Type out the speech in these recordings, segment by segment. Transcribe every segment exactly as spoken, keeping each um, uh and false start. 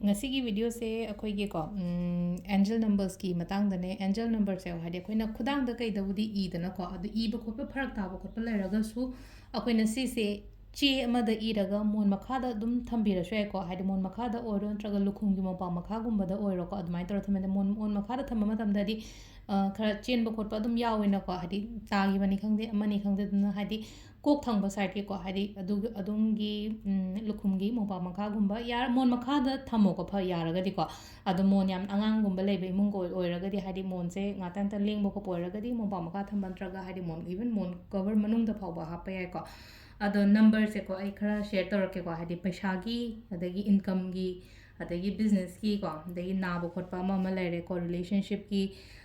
ꯉꯁꯤꯒꯤ videoꯁꯦ ꯑꯩꯈꯣꯏꯒꯤꯀꯣ, ꯎꯝ, angel numbersꯀꯤ ꯃꯇꯥꯡꯗꯅꯦ꯫ Angel numberꯁꯦ ꯍꯥꯏꯗꯤ ꯑꯩꯈꯣꯏꯅ ꯈꯨꯗꯥꯡꯗ ꯀꯩꯗꯕꯨꯗꯤ ꯏꯗꯅꯀꯣ, ꯑꯗꯨ ꯏꯕ ꯈꯣꯠꯄ ꯐꯔꯛ ꯇꯥꯕ ꯈꯣꯠꯄ ꯂꯩꯔꯒꯁꯨ ꯑꯩꯈꯣꯏꯅ ꯁꯤꯁꯦ ꯆꯦ ꯑꯃꯗ ꯏꯔꯒ ꯃꯣꯟ ꯃꯈꯥꯗ ꯑꯗꯨꯝ ꯊꯝꯕꯤꯔꯁꯨ ꯌꯥꯏꯀꯣ꯫ ꯍꯥꯏꯗꯤ ꯃꯣꯟ ꯃꯈꯥꯗ ꯑꯣꯏꯔꯣ, ꯅꯠꯇ꯭ꯔꯒ ꯂꯨꯈꯨꯝꯒꯤ ꯃꯣꯝꯄꯥꯛ ꯃꯈꯥꯒꯨꯝꯕꯗ ꯑꯣꯏꯔꯣꯀꯣ, ꯑꯗꯨꯃꯥꯏꯅ ꯇꯧꯔꯒ ꯊꯝꯕꯗ ꯃꯣꯟ, ꯃꯣꯟ ꯃꯈꯥꯗ ꯊꯝꯕ ꯃꯇꯝꯗꯗꯤ, ꯑ, ꯈꯔ ꯆꯦꯟꯕ ꯈꯣꯠꯄ ꯑꯗꯨꯝ ꯌꯥꯎꯋꯦꯅꯀꯣ, ꯍꯥꯏꯗꯤ ꯇꯥꯈꯤꯕꯅꯤ ꯈꯪꯗꯦ, ꯑꯃꯅꯤ ꯈꯪꯗꯦ, ꯑꯗꯨꯅ ꯍꯥꯏꯗꯤ ꯀꯣꯛ ꯊꯪꯕ sideꯀꯤꯀꯣ, ꯍꯥꯏꯗꯤ ꯑꯗꯨꯒꯤ, ꯑꯗꯣꯝꯒꯤ, ꯎꯝ, ꯂꯨꯈꯨꯝꯒꯤ ꯃꯣꯝꯄꯥꯛ ꯃꯈꯥꯒꯨꯝꯕ, ꯌꯥꯔ-, ꯃꯣꯟ ꯃꯈꯥꯗ ꯊꯝꯃꯣꯀꯣ, ꯐ-, ꯌꯥꯔꯒꯗꯤꯀꯣ꯫ ꯑꯗꯣ ꯃꯣꯟ ꯌꯥꯝ ꯑꯉꯥꯡꯒꯨꯝꯕ ꯂꯩꯕ ꯏꯃꯨꯡꯒ ꯑꯣꯏ-, ꯑꯣꯏꯔꯒꯗꯤ, ꯍꯥꯏꯗꯤ ꯃꯣꯟꯁꯦ ꯉꯥꯛꯇꯪ ꯉꯥꯛꯇꯪ ꯂꯦꯡꯕ ꯈꯣꯠꯄ ꯑꯣꯏꯔꯒꯗꯤ ꯃꯣꯝꯄꯥꯛ ꯃꯈꯥ ꯊꯝꯕ ꯅꯠꯇ꯭ꯔꯒ, ꯍꯥꯏꯗꯤ ꯃꯣꯟ, even ꯃꯣꯟ cover ꯃꯅꯨꯡꯗ ꯐꯥꯎꯕ ꯍꯥꯞꯄ ꯌꯥꯏꯀꯣ꯫ ꯑꯗꯣ numberꯁꯦꯀꯣ, ꯑꯩ ꯈꯔ share ꯇꯧꯔꯛꯀꯦꯀꯣ, ꯍꯥꯏꯗꯤ ꯄꯩꯁꯥꯒꯤ, ꯑꯗꯒꯤ incomeꯒꯤ, ꯑꯗꯒꯤ businessꯀꯤꯀꯣ, ꯑꯗꯒꯤ ꯅꯥꯕ ꯈꯣꯠꯄ ꯑꯃ ꯑꯃ ꯂꯩꯔꯦꯀꯣ, relationshipꯀꯤ,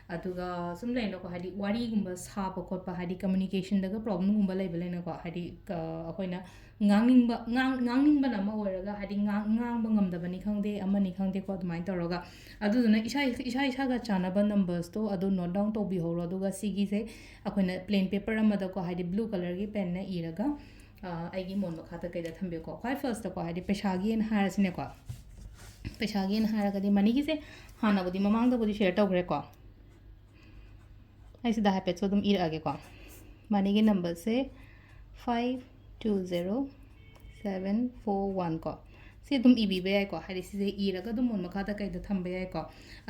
ꯑꯗꯨꯒ ꯁꯨꯝ ꯂꯩꯅꯀꯣ, ꯍꯥꯏꯗꯤ ꯋꯥꯔꯤꯒꯨꯝꯕ ꯁꯥꯕ ꯈꯣꯠꯄ, ꯍꯥꯏꯗꯤ communicationꯗꯒ problemꯒꯨꯝꯕ ꯂꯩꯕ ꯂꯩꯅꯀꯣ, ꯍꯥꯏꯗꯤ, ꯑ, ꯑꯩꯈꯣꯏꯅ ꯉꯥꯡꯅꯤꯡꯕ, ꯉꯥꯡ-, ꯉꯥꯡꯅꯤꯡꯕꯅ ꯑꯃ ꯑꯣꯏꯔꯒ, ꯍꯥꯏꯗꯤ ꯉꯥꯡ-, ꯉꯥꯡꯕ ꯉꯝꯗꯕꯅꯤ ꯈꯪꯗꯦ, ꯑꯃꯅꯤ ꯈꯪꯗꯦꯀꯣ, ꯑꯗꯨꯃꯥꯏꯅ ꯇꯧꯔꯒ꯫ ꯑꯗꯨꯗꯨꯅ ꯏꯁꯥ, ꯏꯁꯥ ꯏꯁꯥꯒ ꯆꯥꯟꯅꯕ numbersꯇꯣ ꯑꯗꯨ note down ꯇꯧꯕꯤꯍꯧꯔꯣ, ꯑꯗꯨꯒ ꯁꯤꯒꯤꯁꯦ ꯑꯩꯈꯣꯏꯅ plain paper ꯑꯃꯗꯀꯣ, ꯍꯥꯏꯗꯤ blue colourꯒꯤ penꯅ ꯏꯔꯒ, ꯑ, ꯑꯩꯒꯤ ꯃꯣꯟ ꯃꯈꯥꯗ ꯀꯩꯗ ꯊꯝꯕꯤꯌꯨꯀꯣ꯫ ꯈ꯭ꯋꯥꯏ firstꯇꯀꯣ, ꯍꯥꯏꯗꯤ ꯄꯩꯁꯥꯒꯤꯅ ꯍꯥꯏꯔꯁꯤꯅꯦꯀꯣ, ꯄꯩꯁꯥꯒꯤꯅ ꯍꯥꯏꯔꯒꯗꯤ moneyꯒꯤꯁꯦ ꯍꯥꯟꯅꯕꯨꯗꯤ, ꯃꯃꯥꯡꯗꯕꯨꯗꯤ share ꯇꯧꯈ꯭ꯔꯦꯀꯣ꯫ ꯑꯩ ꯁꯤꯗ ꯍꯥꯏꯐꯦꯠꯁꯨ ꯑꯗꯨꯝ ꯏꯔꯛꯑꯒꯦꯀꯣ꯫ Moneyꯒꯤ numberꯁꯦ five two zero seven four one ꯀꯣ꯫ ꯁꯤ ꯑꯗꯨꯝ ꯏꯕꯤꯕ ꯌꯥꯏꯀꯣ, ꯍꯥꯏꯗꯤ ꯁꯤꯁꯦ ꯏꯔꯒ ꯑꯗꯨꯝ ꯃꯣꯟ ꯃꯈꯥꯗ ꯀꯩꯗ ꯊꯝꯕ ꯌꯥꯏꯀꯣ꯫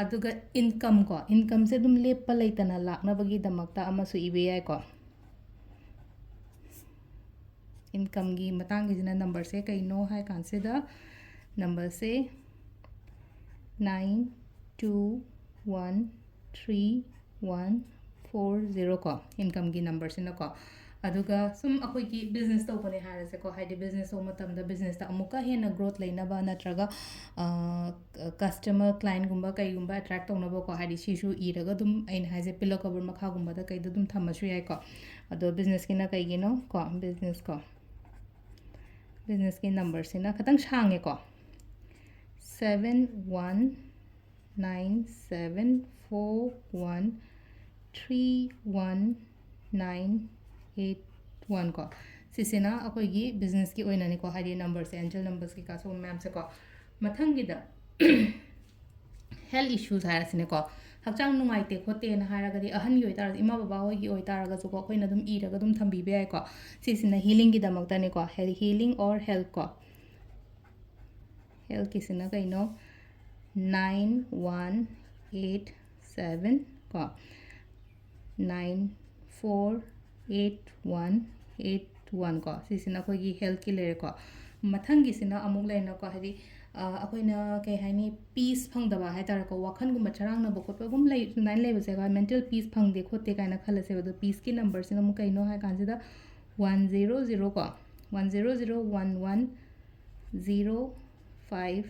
ꯑꯗꯨꯒ incomeꯀꯣ, incomeꯁꯦ ꯑꯗꯨꯝ ꯂꯦꯞꯄ ꯂꯩꯇꯅ ꯂꯥꯛꯅꯕꯒꯤꯗꯃꯛꯇ ꯑꯃꯁꯨ ꯏꯕ ꯌꯥꯏꯀꯣ꯫ Incomeꯒꯤ ꯃꯇꯥꯡꯒꯤꯁꯤꯅ numberꯁꯦ ꯀꯩꯅꯣ ꯍꯥꯏ ꯀꯥꯟꯁꯤꯗ, numberꯁꯦ nine two one three one four zero ꯀꯣ, incomeꯒꯤ numberꯁꯤꯅꯀꯣ꯫ ꯑꯗꯨꯒ ꯁꯨꯝ ꯑꯩꯈꯣꯏꯒꯤ business ꯇꯧꯕꯅꯦ ꯍꯥꯏꯔꯁꯦꯀꯣ, ꯍꯥꯏꯗꯤ business ꯇꯧꯕ ꯃꯇꯝꯗ businessꯇ ꯑꯃꯨꯛꯀ ꯍꯦꯟꯅ growth ꯂꯩꯅꯕ ꯅꯠꯇ꯭ꯔꯒ, ꯑ, customer, clientꯒꯨꯝꯕ ꯀꯩꯒꯨꯝꯕ attract ꯇꯧꯅꯕꯀꯣ, ꯍꯥꯏꯗꯤ ꯁꯤꯁꯨ ꯏꯔꯒ ꯑꯗꯨꯝ ꯑꯩꯅ ꯍꯥꯏꯁꯦ pillow cover ꯃꯈꯥꯒꯨꯝꯕꯗ ꯀꯩꯗ ꯑꯗꯨꯝ ꯊꯝꯃꯁꯨ ꯌꯥꯏꯀꯣ꯫ ꯑꯗꯣ businessꯀꯤꯅ ꯀꯩꯒꯤꯅꯣ ꯀꯣ, business ꯀꯣ, businessꯀꯤ numberꯁꯤꯅ ꯈꯤꯇꯪ ꯁꯥꯡꯉꯦꯀꯣ, seven one nine seven four one three one nine eight one ꯀꯣ꯫ ꯁꯤꯁꯤꯅ ꯑꯩꯈꯣꯏꯒꯤ businessꯀꯤ ꯑꯣꯏꯅꯅꯤꯀꯣ, ꯍꯥꯏꯗꯤ numberꯁꯦ, angel numbers ꯀꯩꯀꯥ ꯁꯤꯒꯨꯝꯕ ꯃꯌꯥꯝꯁꯦꯀꯣ꯫ ꯃꯊꯪꯒꯤꯗ health issues ꯍꯥꯏꯔꯁꯤꯅꯦꯀꯣ, ꯍꯛꯆꯥꯡ ꯅꯨꯡꯉꯥꯏꯇꯦ ꯈꯣꯠꯇꯦꯅ ꯍꯥꯏꯔꯒꯗꯤ, ꯑꯍꯟꯒꯤ ꯑꯣꯏꯇꯥꯔꯁꯨ, ꯏꯃꯥ ꯕꯕꯥ ꯍꯣꯏꯒꯤ ꯑꯣꯏꯇꯥꯔꯒꯁꯨꯀꯣ, ꯑꯩꯈꯣꯏꯅ ꯑꯗꯨꯝ ꯏꯔꯒ ꯑꯗꯨꯝ ꯊꯝꯕꯤꯕ ꯌꯥꯏꯀꯣ꯫ ꯁꯤꯁꯤꯅ healingꯒꯤꯗꯃꯛꯇꯅꯦꯀꯣ, healing or health ꯀꯣ꯫ Healthꯀꯤꯁꯤꯅ ꯀꯩꯅꯣ? Nine one eight seven ꯀꯣ, nine four eight one eight one ꯀꯣ꯫ ꯁꯤꯁꯤꯅ ꯑꯩꯈꯣꯏꯒꯤ healthꯀꯤ ꯂꯩꯔꯦꯀꯣ꯫ ꯃꯊꯪꯒꯤꯁꯤꯅ ꯑꯃꯨꯛ ꯂꯩꯔꯦꯅꯀꯣ, ꯍꯥꯏꯗꯤ, ꯑ, ꯑꯩꯈꯣꯏꯅ ꯀꯩ ꯍꯥꯏꯅꯤ, peace ꯐꯪꯗꯕ ꯍꯥꯏ ꯇꯥꯔꯦꯀꯣ, ꯋꯥꯈꯜꯒꯨꯝꯕ ꯆꯔꯥꯡꯅꯕ ꯈꯣꯠꯄꯒꯨꯝ ꯂꯩ, ꯁꯨꯃꯥꯏꯅ ꯂꯩꯕꯁꯦ, mental peace ꯐꯪꯗꯦ ꯈꯣꯠꯇꯦ ꯀꯥꯏꯅ ꯈꯜꯂꯁꯦꯕ꯫ ꯑꯗꯣ peaceꯀꯤ numberꯁꯤꯅ ꯑꯃꯨꯛ ꯀꯩꯅꯣ ꯍꯥꯏ ꯀꯥꯟꯁꯤꯗ, one zero zero ꯀꯣ, one zero zero one one zero five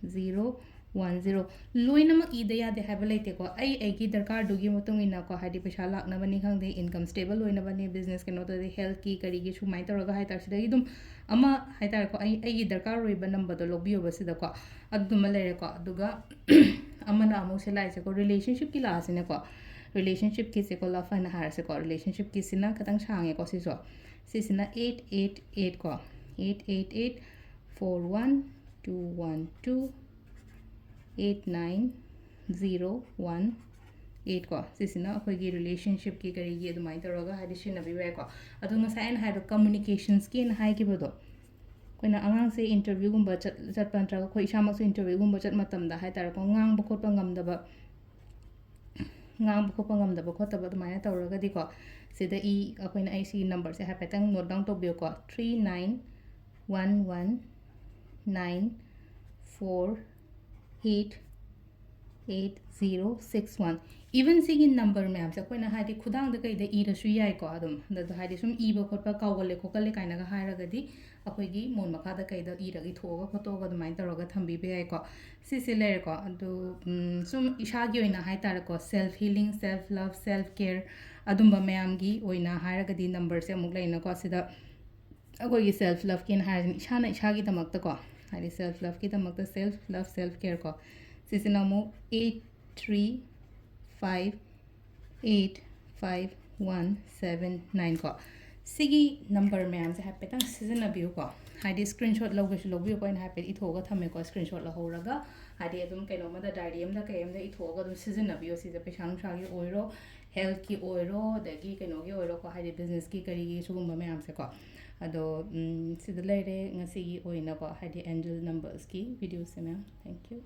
zero one zero꯫ ꯂꯣꯏꯅꯃꯛ ꯏꯗ ꯌꯥꯗꯦ ꯍꯥꯏꯕ ꯂꯩꯇꯦꯀꯣ, ꯑꯩ ꯑꯩꯒꯤ ꯗꯔꯀꯥꯔꯗꯨꯒꯤ ꯃꯇꯨꯡ ꯏꯟꯅꯀꯣ, ꯍꯥꯏꯗꯤ ꯄꯩꯁꯥ ꯂꯥꯛꯅꯕꯅꯤ ꯈꯪꯗꯦ, income stable ꯑꯣꯏꯅꯕꯅꯤ, business ꯀꯩꯅꯣ ꯇꯧꯗꯦ, healthꯀꯤ ꯀꯔꯤꯒꯤ ꯁꯨꯃꯥꯏꯅ ꯇꯧꯔꯒ ꯍꯥꯏ ꯇꯥꯔꯦ, ꯁꯤꯗꯒꯤ ꯑꯗꯨꯝ ꯑꯃ ꯍꯥꯏ ꯇꯥꯔꯦꯀꯣ, ꯑꯩ, ꯑꯩꯒꯤ ꯗꯔꯀꯥꯔ ꯑꯣꯏꯕ numberꯗꯣ ꯂꯧꯕꯤꯌꯣꯕ ꯁꯤꯗꯀꯣ꯫ ꯑꯗꯨꯗꯨꯃ ꯂꯩꯔꯦꯀꯣ꯫ ꯑꯗꯨꯒ ꯑꯃꯅ ꯑꯃꯨꯛ ꯁꯤ ꯂꯥꯛꯏꯁꯦꯀꯣ, relationshipꯀꯤ ꯂꯥꯛꯑꯁꯤꯅꯦꯀꯣ꯫ Relationshipꯀꯤꯁꯦꯀꯣ, love ꯍꯥꯏꯅ ꯍꯥꯏꯔꯁꯦꯀꯣ, relationshipꯀꯤꯁꯤꯅ ꯈꯤꯇꯪ ꯁꯥꯡꯉꯦꯀꯣ ꯁꯤꯁꯨ꯫ ꯁꯤꯁꯤꯅ eight eight eight ꯀꯣ, eight eight eight four one two one two eight nine zero one eight ꯀꯣ꯫ ꯁꯤꯁꯤꯅ ꯑꯩꯈꯣꯏꯒꯤ relationshipꯀꯤ ꯀꯔꯤꯒꯤ ꯑꯗꯨꯃꯥꯏꯅ ꯇꯧꯔꯒ ꯍꯥꯏꯗꯤ ꯁꯤꯖꯤꯟꯅꯕꯤꯕ ꯌꯥꯏꯀꯣ꯫ ꯑꯗꯣ ꯉꯁꯥꯏ ꯑꯩꯅ ꯍꯥꯏꯕ communicationsꯀꯤꯅ ꯍꯥꯏꯈꯤꯕꯗꯣ, ꯑꯩꯈꯣꯏꯅ ꯑꯉꯥꯡꯁꯦ interviewꯒꯨꯝꯕ ꯆꯠ-, ꯆꯠꯄ ꯅꯠꯇ꯭ꯔꯒ ꯑꯩꯈꯣꯏ ꯏꯁꯥꯃꯛꯁꯨ interviewꯒꯨꯝꯕ ꯆꯠ ꯃꯇꯝꯗ ꯍꯥꯏ ꯇꯥꯔꯦꯀꯣ, ꯉꯥꯡꯕ ꯈꯣꯠꯄ ꯉꯝꯗꯕ, ꯉꯥꯡꯕ ꯈꯣꯠꯄ ꯉꯝꯗꯕ ꯈꯣꯠꯇꯕ ꯑꯗꯨꯃꯥꯏꯅ ꯇꯧꯔꯒꯗꯤꯀꯣ, ꯁꯤꯗ ꯏ-, ꯑꯩꯈꯣꯏꯅ, ꯑꯩ ꯁꯤꯒꯤ numberꯁꯦ ꯍꯥꯏꯐꯦꯠꯇꯪ note down ꯇꯧꯕꯤꯌꯨꯀꯣ, three nine one one nine four eight eight zero six one꯫ Even ꯁꯤꯒꯤ number ꯃꯌꯥꯝꯁꯦ ꯑꯩꯈꯣꯏꯅ ꯍꯥꯏꯗꯤ ꯈꯨꯗꯥꯡꯗ ꯀꯩꯗ ꯏꯔꯁꯨ ꯌꯥꯏꯀꯣ꯫ ꯑꯗꯨꯝ ꯑꯗꯨꯗ ꯍꯥꯏꯗꯤ ꯁꯨꯝ ꯏꯕ ꯈꯣꯠꯄ ꯀꯥꯎꯒꯜꯂꯦ ꯈꯣꯠꯀꯜꯂꯦ ꯀꯥꯏꯅꯒ ꯍꯥꯏꯔꯒꯗꯤ, ꯑꯩꯈꯣꯏꯒꯤ ꯃꯣꯟ ꯃꯈꯥꯗ ꯀꯩꯗ ꯏꯔꯒ, ꯏꯊꯣꯛꯑꯒ ꯈꯣꯠꯇꯣꯛꯑꯒ ꯑꯗꯨꯃꯥꯏꯅ ꯇꯧꯔꯒ ꯊꯝꯕꯤꯕ ꯌꯥꯏꯀꯣ꯫ ꯁꯤꯁꯦ ꯂꯩꯔꯦꯀꯣ꯫ ꯑꯗꯨ, ꯎꯝ, ꯁꯨꯝ ꯏꯁꯥꯒꯤ ꯑꯣꯏꯅ ꯍꯥꯏ ꯇꯥꯔꯦꯀꯣ, self healing, self love, self care ꯑꯗꯨꯝꯕ ꯃꯌꯥꯝꯒꯤ ꯑꯣꯏꯅ ꯍꯥꯏꯔꯒꯗꯤ numberꯁꯦ ꯑꯃꯨꯛ ꯂꯩꯅꯀꯣ꯫ ꯁꯤꯗ ꯑꯩꯈꯣꯏꯒꯤ self loveꯀꯤꯅ ꯍꯥꯏꯔꯤꯁꯤꯅ ꯏꯁꯥꯅ ꯏꯁꯥꯒꯤꯗꯃꯛꯇꯀꯣ, ꯍꯥꯏꯗꯤ self loveꯀꯤꯗꯃꯛꯇ self love, self care ꯀꯣ꯫ ꯁꯤꯁꯤꯅ ꯑꯃꯨꯛ eight three five eight five one seven nine ꯀꯣ꯫ ꯁꯤꯒꯤ number ꯃꯌꯥꯝꯁꯦ ꯍꯥꯏꯐꯦꯠꯇꯪ ꯁꯤꯖꯤꯟꯅꯕꯤꯌꯨꯀꯣ꯫ ꯍꯥꯏꯗꯤ ꯁ꯭ꯀ꯭ꯔꯤꯟ ꯁꯣꯠ ꯂꯧꯒꯦꯁꯨ ꯂꯧꯕꯤꯌꯨꯀꯣ, ꯑꯩꯅ ꯍꯥꯏꯐꯦꯠ ꯏꯊꯣꯛꯑꯒ ꯊꯝꯃꯦꯀꯣ꯫ ꯁ꯭ꯀ꯭ꯔꯤꯟ ꯁꯣꯠ ꯂꯧꯍꯧꯔꯒ ꯍꯥꯏꯗꯤ ꯑꯗꯨꯝ ꯀꯩꯅꯣꯝꯃꯗ, ꯗꯥꯏꯔꯤ ꯑꯃꯗ ꯀꯩ ꯑꯃꯗ ꯏꯊꯣꯛꯑꯒ ꯑꯗꯨꯝ ꯁꯤꯖꯤꯟꯅꯕꯤꯌꯣ꯫ ꯁꯤꯁꯦ ꯄꯩꯁꯥ ꯅꯨꯡꯁꯥꯒꯤ ꯑꯣꯏꯔꯣ, ꯍꯦꯜꯠꯀꯤ ꯑꯣꯏꯔꯣ, ꯑꯗꯒꯤ ꯀꯩꯅꯣꯒꯤ ꯑꯣꯏꯔꯣꯀꯣ, ꯍꯥꯏꯗꯤ ꯕꯤꯖꯤꯅꯦꯁꯀꯤ ꯀꯔꯤꯒꯤ ꯁꯤꯒꯨꯝꯕ ꯃꯌꯥꯝꯁꯦꯀꯣ꯫ ꯑꯗꯣ ꯎꯝ, ꯁꯤꯗ ꯂꯩꯔꯦ ꯉꯁꯤꯒꯤ ꯑꯣꯏꯅꯀꯣ, ꯍꯥꯏꯗꯤ ꯑꯦꯟꯖꯦꯜ ꯅꯝꯕꯔꯁꯀꯤ ꯚꯤꯗꯤꯑꯣꯁꯦ ꯃꯌꯥꯝ꯫ Thank you꯫